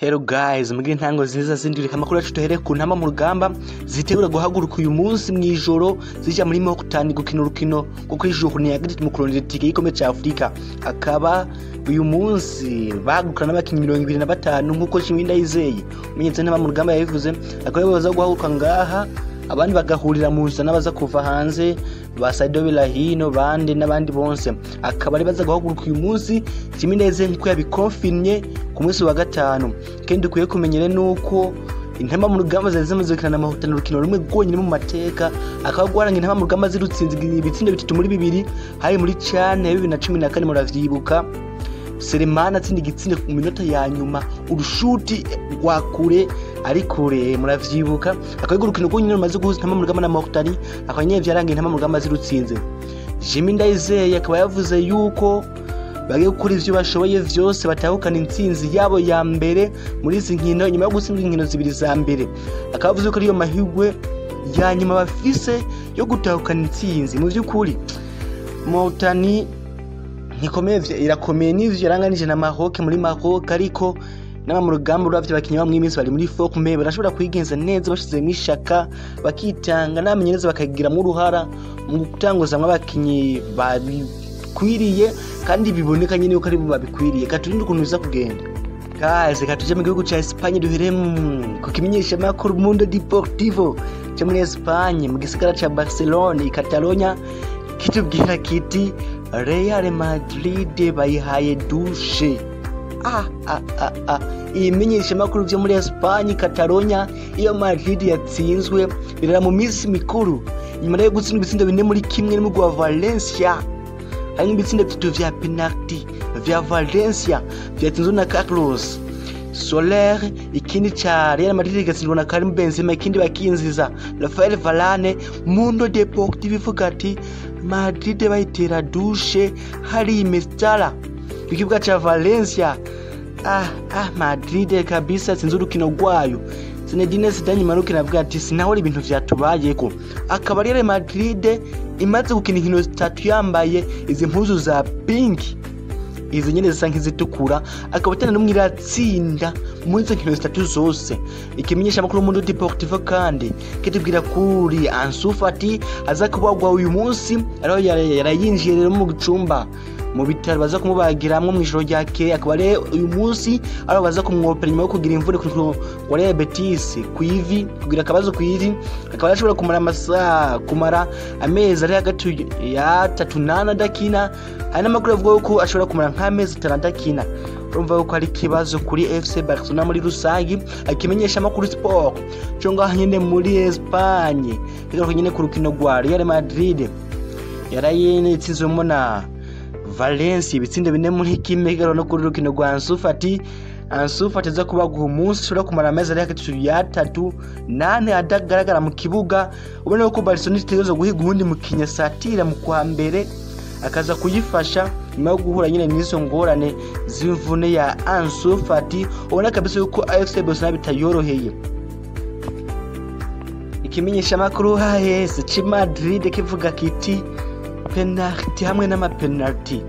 Hello guys, mugire intango nziza zindurika amakuru yacu. Duhere ku ntamba mu rugamba zitegura guhaguruka uyu munsi mw'ijoro zija muri Mauritania gukina urukino rwo kuri journée ya gatatu mu kurondera itike y'igikombe ca Afrika. Akaba uyu munsi bahagurukana n'abakinyi 25, nk'uko Jimmy Ndayizeye umenyereza intamba mu rugamba yabivuze. Akaba baza guhaguruka ngaha, abandi bagahurira mu nzira n'abaza kuva hanze ba Saido Berahino bande n'abandi bonse. Akaba ari baza guhaguruka uyu munsi, Jimmy Ndayizeye nk'uko yabikonfirmye ku munsi wa gatanu. Kandi dukwiye kumenyere nuko intamba mu rugamba zari zimaze gukina na Mauritania urukino rumwe rwonyine mu mateka, akaba rwaranga intamba mu rugamba zirutsinze ibitsindo 3-2, hari muri CAN ya 2014. Muravyibuka Selemani atsinda igitsindo ku minota ya nyuma, urushuti rwa kure ari kure, muravyibuka. Akaba ari urukino rwonyine rumaze guhuza intamba mu rugamba na Mauritania, akaba nyene vyarangiye intamba mu rugamba zirutsinze. Jimmy Ndayizeye akaba yavuze yuko bagiye gukora ivyo bashoboye vyose batahukana intsinzi yabo ya mbere muri izi nkino nyuma yo gutsindwa inkino zibiri za mbere. Akaba avuze ko ariyo mahirwe ya nyuma bafise yo gutahukana intsinzi. Mu vy'ukuri Mauritania ntikomeye, irakomeye n'ivyo, yaranganije na Maroc muri Maroc, ariko n'aba mu rugamba uravye abakinyi bamwe iminsi bari muri forme, barashobora kwigenza neza bashizemwo ishaka, bakitanga, n'abamenyereza bakagiramwo uruhara mu gutanguzamwo abakinyi babikwiriye, kandi biboneka nyene yuko aribo babikwiriye. Katurinde ukuntu biza kugenda. Guys, reka tuje mu gihugu ca Espagne, duhere ku kimenyeshamakuru Mundo Deportivo co muri Espagne, mu gisagara ca Barcelone i Catalonia, kitubwira kiti: "Real Madrid bayihaye douche." Ah, ah, ah, ah. Ibimenyeshamakuru vyo muri Espagne, Catalonia, iyo Madrid yatsinzwe birara mu minsi mikuru nyuma yo gutsindwa ibitsindo 4-1 n'umugwi wa Valencia, harimo ibitsindo bitatu vya penalty vya Valencia vyatsinzwe na Carlos Soler, ikindi ca Real Madrid kigatsindwa na Karim Benzema, ikindi bakinziza Rafael Varane. Mundo Deportivo ivuga ati: "Madrid bayitera douche hari Mestalla ku kibuga ca Valencia." Ah ah, Madrid kabisa sinzi urukino rwayo. Zinedine Zidane nyuma y'urukino avuga ati: "Sinahora ibintu vyatubayeko." Akaba Real Madrid imaze gukina inkino zitatu yambaye izi mpuzu za pink, izi nyene zisa nk'izitukura, akaba atana n'umwe iratsinda muri izo nkino zitatu zose. Ikimenyesha makuru Mundo Deportivo kandi kitubwira kuri Ansu Fati aza kubagwa uyu munsi, ariho yarayinjiye rero mu cumba mu bitaro baza kumubagiramwo mw'ijoro ryakeye. Akaba rero uyu munsi ariho baza kumwopera nyuma yo kugira imvune ku rukino rwa Real Betis kw'ivi, kugira akabazo kw'ivi. Akaba ashobora kumara amasaha, kumara amezi ari hagati ya 3 n'4 adakina. Hari n'amakuru avuga ko ashobora kumara nk'amezi 5 adakina. Urumva yuko ari ikibazo kuri FC Barcelona muri rusangi. Akimenyesha amakuru Sport cyo ngaho nyene muri Espagne kigaruka nyene ku rukino rwa Real Madrid yarayitsinzwemo na Valencia ibitsindo 4-1. Kigaruka no kuri rukino rwa Ansu Fati. Ansu Fati aza kubaguha umunsi, ushobora kumara amezi ari hagati ya 3 n'4 adagaragara mu kibuga. Ubona ko Barcelona itegerezwa guhiga uwundi mukinyi asatira mu kwa mbere akaza kuyifasha nyuma yo guhura nyine n'izo ngorane z'imvune ya Ansu Fati. Ubona kabisa yuko AFC Barcelona bitayoroheye. Ikimenyeshamakuru AS ci Madrid kivuga kiti: "Penalty hamwe n'amapenalty,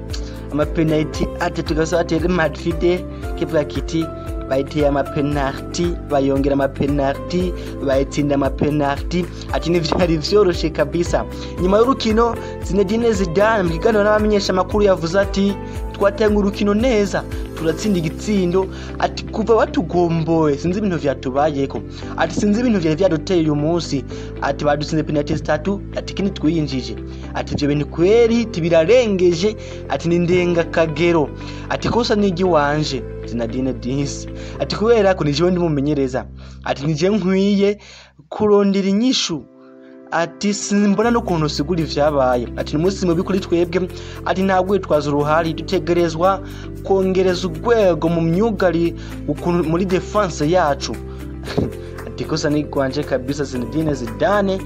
amapenalty atatu gasa atera Madrid." Kivuga kiti: "Bayiteye amapenalty, bayongera amapenalty, bayitsinda amapenalty." Ati ntivyari vyoroshe kabisa. Nyuma y'urukino Zinedine Zidane mu kiganiro n'abamenyesha amakuru yavuze ati: "Twatanga urukino neza, turatsinda igitsindo." Ati: "Kuva batugomboye sinzi ibintu vyatubayeko." Ati: "Sinzi ibintu vyari vyaduteye uyu munsi." Ati: "Badutsinze penalty zitatu." Ati: "Kindi twiyinjije." Ati: "Ivyo bintu kweri tibirarengeje." Ati: "Ni ndengakagero." Ati: "Kosa ni iry'iwanje Zinedine Disi." Ati: "Kubera ko ni jewe ndimumenyereza." Ati: "Ni jewe nkwiye kurondera inyishu." Ati: "Simbona n'ukuntu usigura ivyabaye." Ati: "Ni umunsi mubi kuri twebwe." Ati: "Nta rwitwazo ruhari, dutegerezwa kongereza urwego mu myugari ukuntu muri défense yacu." Ati: "Kosa ni gwanje kabisa." Zinedine Zidane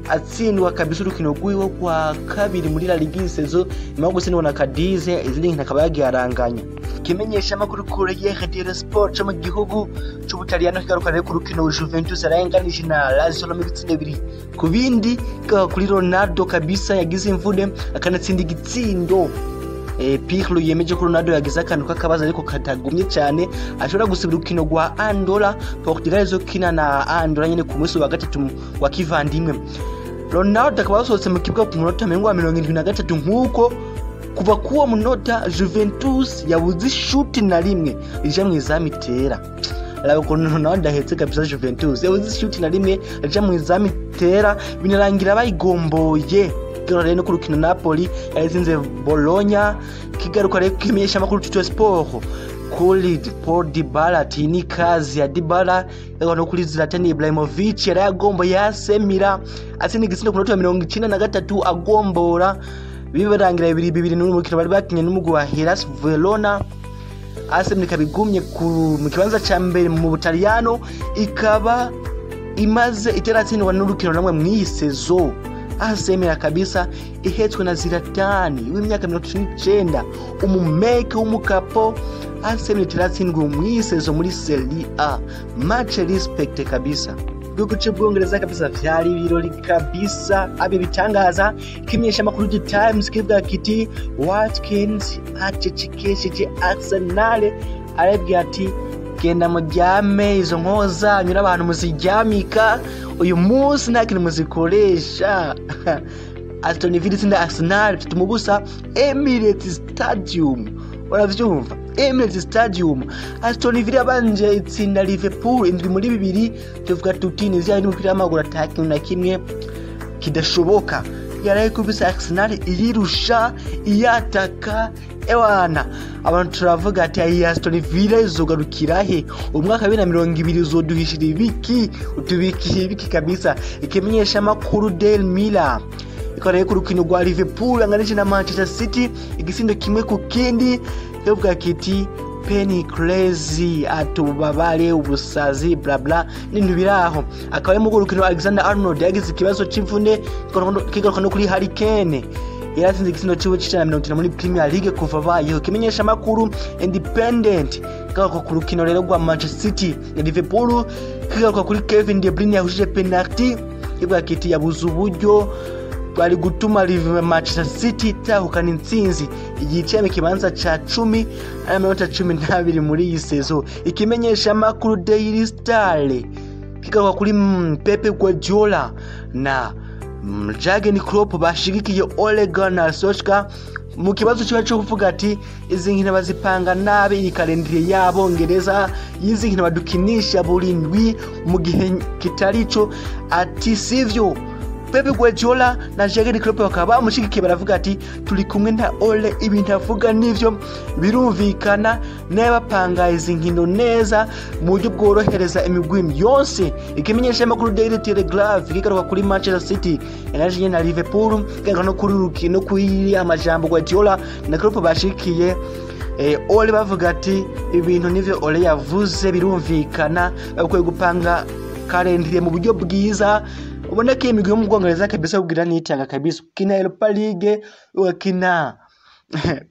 atsindwa kabisa urukino rwiwe rwa kabiri muri La Liga saison nyuma yo gutsindwa na Cadiz, izindi nkino akaba yagiye aranganya. Kimenyesha amakuru Corriere dello Sport co mu gihugu c'Ubutaliyano kigaruka rero ku rukino Juventus yarayenganije na Lazio Roma ibitsindo 2-2, kikaba kuri Ronaldo kabisa yagize imvune akanatsinda igitsindo. Pirlo yemeje ko Ronaldo yagize akantu k'akabazo ariko katagumye cyane, ashobora gusubira urukino rwa Andorra. Portugal izokina na Andorra nyene ku munsi wa gatatu wa kivandimwe. Ronaldo akaba yasohotse mu kibuga ku munota 73, nk'uko kuva k'uwo munota Juventus yabuze ishuti na rimwe rija mu izamu itera. Raba ukuntu Ronaldo ahetse kabisa. Juventus yabuze ishuti na rimwe rija mu izamu itera, binarangira bayigomboye. Kigaruka rero no ku rukino Napoli yatsinze Bologna. Kigaruka rero kimenyesha amakuru Tutto Sport kuri Paul Dybala ati ni kazi ya Dybala. Kigaruka no kuri Zlatan Ibrahimovic, yari yagomboye yasemira atsinda igitsindo ku munota wa 93, agombora bibarangira 2-2 n'umukino bari bakinye n'umugwi wa Hellas Verona. AC Milan ikaba igumye mu kibanza ca mbere mu Butaliyano, ikaba imaze itaratsindwa n'urukino namwe mw'iyi saison. AC Milan kabisa ihetswe na Zlatan w'imyaka 39, umumeke w'umukapo. AC Milan itaratsindwa mw'iyi saison muri Serie A. Much respect kabisa. Igihugu c'Ubwongereza kabisa vyari ibirori kabisa, abe bitangaza. Kimenyesha amakuru The Times kivuga kiti Watkins acecekesheje Arsenal, arabwira ati genda muryame, izo nkoho zanyu n'abantu muziryamika uyu munsi, nta kintu muzikoresha. Aston Villa itsinda Arsenal 3-0 Emirates Stadium. Uravyumva, Emirates Stadium. Aston Villa yabanje itsinda Liverpool 7-2. Tuvuga tuti ni vya n'umupira w'amaguru, ata kintu na kimwe kidashoboka. Yaraye kubisa Arsenal iyirusha iyataka. Ewana, abantu turavuga ati iyi Aston Villa izogarukira he? Umwaka wa 2020 uzoduhishira ibiki, utubikiye ibiki kabisa? Ikimenyesha makuru Daily Mirror ikoreye ku rukino rwa Liverpool anganije na Manchester City, igisindo 1-1. Kivuga kiti Penny crazy, atubabare ubusazi, bla bla n'ibintu biraho. Akaba ari mu rukino Alexander Arnold yagize ikibazo c'imvune. Kigaruka no kuri Harry Kane, yaratsinze igisindo ciwe c'150 muri Premier League kuva bayeho. Kimenyesha makuru Independent kigaruka ku rukino rero rwa Manchester City na Liverpool, kigaruka kuri Kevin De Bruyne yahushije penalty. Kivuga kiti yabuze uburyo bwari gutuma Manchester City itahukana intsinzi, igice mu kibanza ca 10 n'amanota 12 muri iyi saison. Ikimenyesha makuru Daily Star kigaruka kuri Pep Guardiola na Jurgen Klopp bashigikiye Ole Gunnar Solskjaer mu kibazo kiba cyo kuvuga ati izi nkino bazipanga nabi, iyi calendrier y'Abongereza y'izi nkino badukinisha buri ndwi mu gihe kitari ico, ati sivyo. Pep Guardiola na Jurgen Klopp bakaba bamushigikiye, baravuga ati turi kumwe na Ole, ibintu avuga nivyo birumvikana, naye bapanga izi nkino neza mu buryo bworohereza imigwi yose. Ikimenyesha amakuru Daily Telegraph kigaruka kuri Manchester City yanaje na Liverpool, kigaruka no kuri rukino kuri amajambo Guardiola na Klopp bashigikiye Ole, bavuga ati ibintu nivyo Ole yavuze birumvikana, bakwiye gupanga calendrier mu buryo bwiza. Ubona ko imigwi yo mu Bwongereza kabisa kugira nitanga kabisa, ukina Europa League, ukina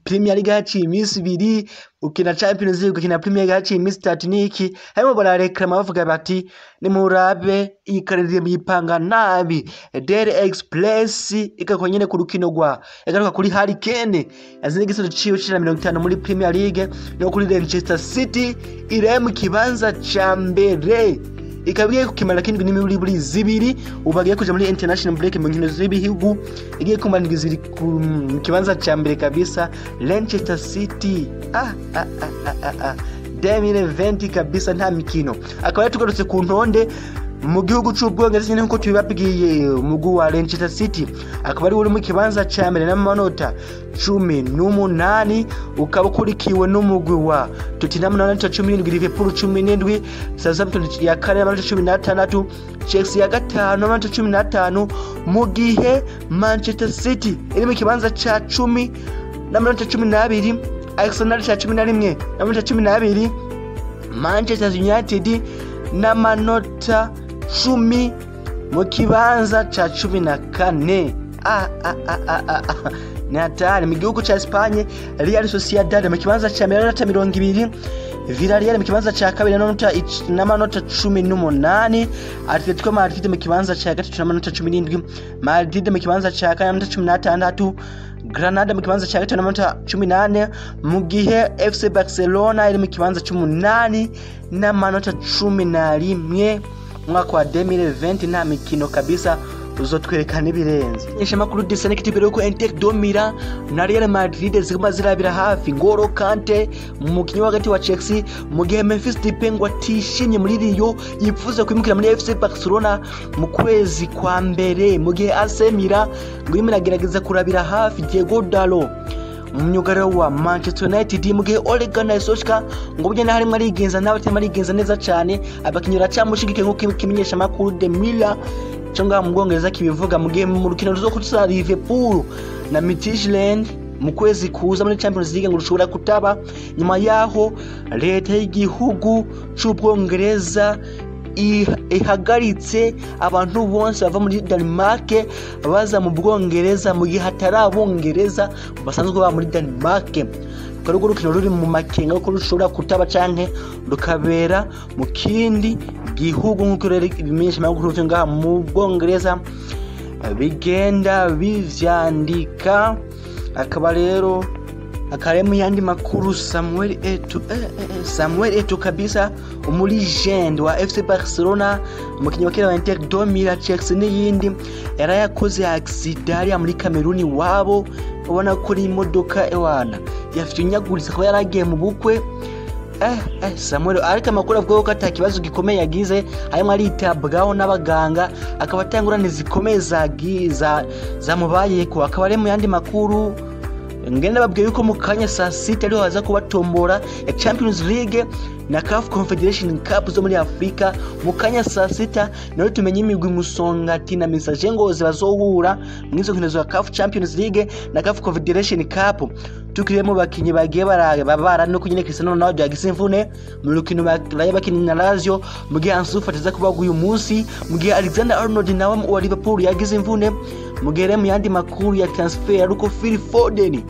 Premier League haciye iminsi 2, ukina Champions League, ukina Premier League haciye iminsi 3 niki. Harimo barareklama bavuga bati nimurabe iyi calendrier muyipanga nabi. Daily Express igaruka nyene ku rukino rwa, igaruka kuri Harry Kane yazanye igisindo ciwe c'ijana 50 muri Premier League, no kuri Manchester City iri mu kibanza ca mbere, ikaba igiye kukimara kindwi n'imiburiburi 2. Ubu bagiye kuja muri international break mu nkino z'ibihugu, igiye kumara indwi 2 mu kibanza ca mbere kabisa Manchester City. Ah, ah, ah, ah, ah, ah. 2020 kabisa nta mikino. Akaba yatugarutse ku ntonde mu gihugu c'Ubwongereza nyene nkuko tubibabwiye. Umugwi wa Manchester City akaba ari uri mu kibanza ca mbere n'amanota 18, ukaba ukurikiwe n'umugwi wa Tottenham n'amanota 17, Liverpool 17, Southampton ya kane n'amanota 16, Chelsea ya gatanu n'amanota 15, mu gihe Manchester City iri mu kibanza ca 10 n'amanota 12, Arsenal ca 11 n'amanota 12, Manchester United n'amanota 10 mu kibanza ca 14. Ah, ah, ah, ah, ah, ah. Ni hatari. Mu gihugu ca Espagne, Real Sociedad mu kibanza ca mbere n'amanota 20, Villarreal mu kibanza ca kabiri n'amanota 18, Atletico Madrid mu kibanza ca gatatu n'amanota 17, Madrid mu kibanza ca kane n'amanota 16. Granada mu kibanza cya gatanu n'amanota 18, mu gihe FC Barcelona iri mu kibanza c'umunani n'amanota 11. Umwaka wa 2020 nta mikino kabisa, uzotwereka n'ibirenze. Imenyeshamakuru Disane kitubwira ko Inter de Milan na Real Madrid ziguma zirabira hafi Ngolo Kante, umukinnyi wa hagati wa Chelsea, mu gihe Memphis Depay ngo atishimye muri Rio, yifuza kwimukira muri FC Barcelona mu kwezi kwa mbere, mu gihe AC Milan ngo irimo iragerageza kurabira hafi Diego Dalot, umunyugariro wa Manchester United, mu gihe Ole Gunnar Solskjaer ngo burya naho arimo arigenza nawe atarimo arigenza neza cyane, abakinnyi baracamushigike nk'uko ikimenyeshamakuru The Mirror cyo ngaha mu Bwongereza kibivuga, mu gihe mu rukino ruzokuza Liverpool na Midtjylland mu kwezi kuza muri Champions League ngo rushobora kutaba nyuma yaho leta y'igihugu c'Ubwongereza ihagaritse abantu bose bava muri Denmark baza mu Bwongereza mu gihe hatari Abongereza basanzwe baba muri Denmark. Akaba urwo rukino ruri mu makenga ko rushobora kutaba canke rukabera mu kindi gihugu, nk'uko rero ibimenyeshamakuru vyo ngaha mu Bwongereza bigenda bivyandika. Akaba rero akaremu yandi makuru, Samuel Eto'o, Samuel Eto'o kabisa, umu legend wa FC Barcelona, umukinnyi wa kera wa Inter de Milan, Chelsea n'iyindi, yarayakoze accident hariya muri Cameroon iwabo. Ubona ko ari imodoka ewana yafyunyaguritse, akaba yaragiye mu bukwe. Samuel, ariko amakuru avuga ko ata kibazo gikomeye yagize, arimo aritabwaho n'abaganga, akaba atangurane zikomeye zagiza zamubayeko. Akaba ari mu yandi makuru ngenda babwiye yuko mu kanya saa 6 ariho haza kubatombora ya Champions League na CAF Confederation Cup zo muri Afrika. Mu kanya saa 6 nawe tumenye imigwi Musongati na Messager Ngozi bazohura mw'izo nkino za CAF Champions League na CAF Confederation Cup. Tukiremo bakinyi bagiye babara no kunyene Cristiano Ronaldo yagize imvune mu rukino baraye bakinyi na Lazio, mu gihe Ansu Fati aza kubagwa uyu munsi, mu gihe Alexander Arnold nawe wa Liverpool yagize imvune, mu gihe rero mu yandi makuru ya transfer ariko Phil Foden,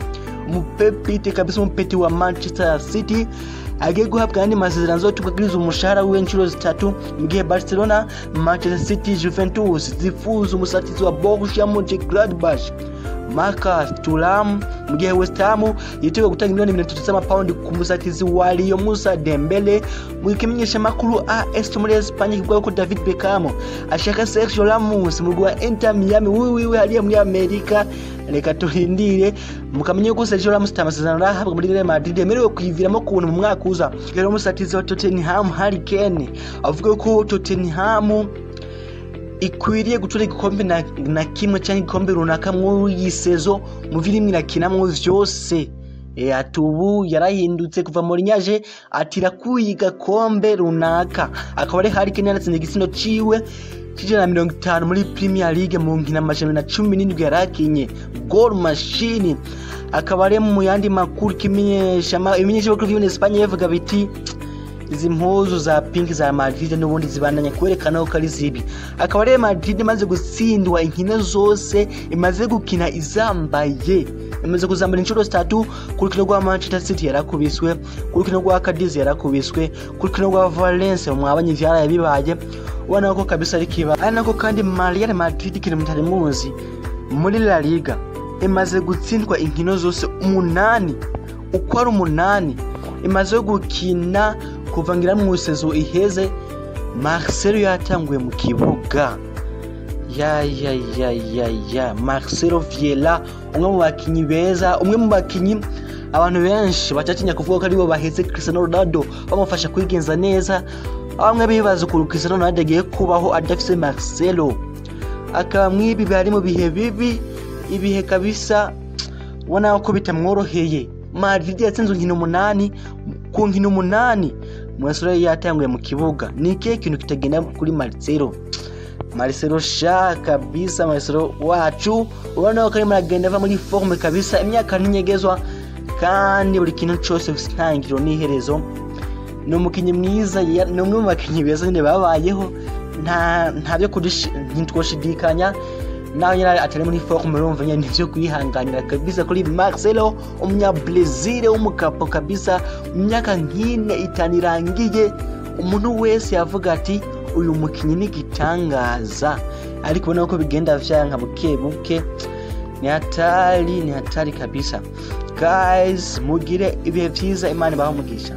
umupepite kabisa, umupeti wa Manchester City, agiye guhabwa andi masezerano azotugagiriza umushahara wiwe inshuro zitatu, mu gihe Barcelona, Manchester City, Juventus zifuza umusatizi wa Borussia Mönchengladbach Marcus Thuram, mu gihe West Ham yiteguye gutanga miliyoni 30 z'amapawundi ku musatizi wa Lyon Moussa Dembele, mu kimenyeshamakuru AS muri Espagne kivuga ko David Beckham ashaka Sergio Ramos mu wa Inter Miami wiwiwe hariya muri Amerika. Reka turindire mukamenye ko Sergio Ramos amasezerano arahabwa muri Real Madrid yemerewe kuyiviramo kuntu mu mwaka uza. Rero umusatizi wa Tottenham Harry Kane avuga ko Tottenham ikwiriye gutura igikombe na kimwe cyangwa igikombe runaka mw'iyi saison mu vy'imwe irakinamwo vyose. Ati ubu yarahindutse kuva Mourinho aje, ati irakuye igakombe runaka. Akaba ari Harry Kane yaratsinze igitsindo ciwe c'150 muri Premier League mu nkino 217 yarakinye, goal machine. Akaba ari mu yandi makuru kimenyesha ibimenyesha makuru vy'Espanye Espagne bivuga biti izi mpuzu za pink za Madrid n'ubundi zibandanya kwerekana ko ari zibi. Akaba ari Madrid imaze gutsindwa inkino zose imaze gukina izambaye, imaze kuzambara inshuro zitatu. Ku rukino rwa Manchester City yarakubiswe, ku rukino rwa Cadiz yarakubiswe, ku rukino rwa Valencia mwabanye vyaraye bibaye, ubona ko kabisa ari kiba. Ari nako kandi Real Madrid, ikintu mutari muzi, muri La Liga imaze gutsindwa inkino zose umunani uko ari umunani imaze gukina kuva ngira mu saison iheze Marcelo yatanguye mu kibuga. Ya ya ya ya ya, Marcelo Vieira, umwe mu bakinyi beza, umwe mu bakinyi abantu benshi bacatinya kuvuga ko aribo bahetse Cristiano Ronaldo, bamufasha kwigenza neza. Bamwe bibaza ukuntu Cristiano Ronaldo agiye kubaho adafise Marcelo, akaba mwibi bari mu bihe bibi, ibihe kabisa ubona ko bitamworoheye. Madrid yatsinze inkino umunani, ku nkino umunani Marcelo yatanguye mu kibuga. Ni ikihe kintu kitagenda kuri Marcelo? Marcelo sha kabisa, Marcelo wacu ubona ko arimo aragenda ava muri forme kabisa, imyaka ntinyegezwa kandi buri kintu cyose gifite intangiriro n'iherezo. Ni umukinnyi mwiza, ni umwe mu bakinnyi beza nyine babayeho, nta byo ntitwoshidikanya. Naho nyine atari muri forme, urumva nyine nivyo kwihanganira kabisa kuri Marcelo, umunya Brazil w'umukapo kabisa. Mu myaka nk'ine itanu irangiye umuntu wese yavuga ati uyu mukinnyi ni igitangaza, ariko ubona ko bigenda vyanka buke buke. Ni hatari, ni hatari kabisa. Guys, mugire ibihe vyiza, Imana ibahe umugisha.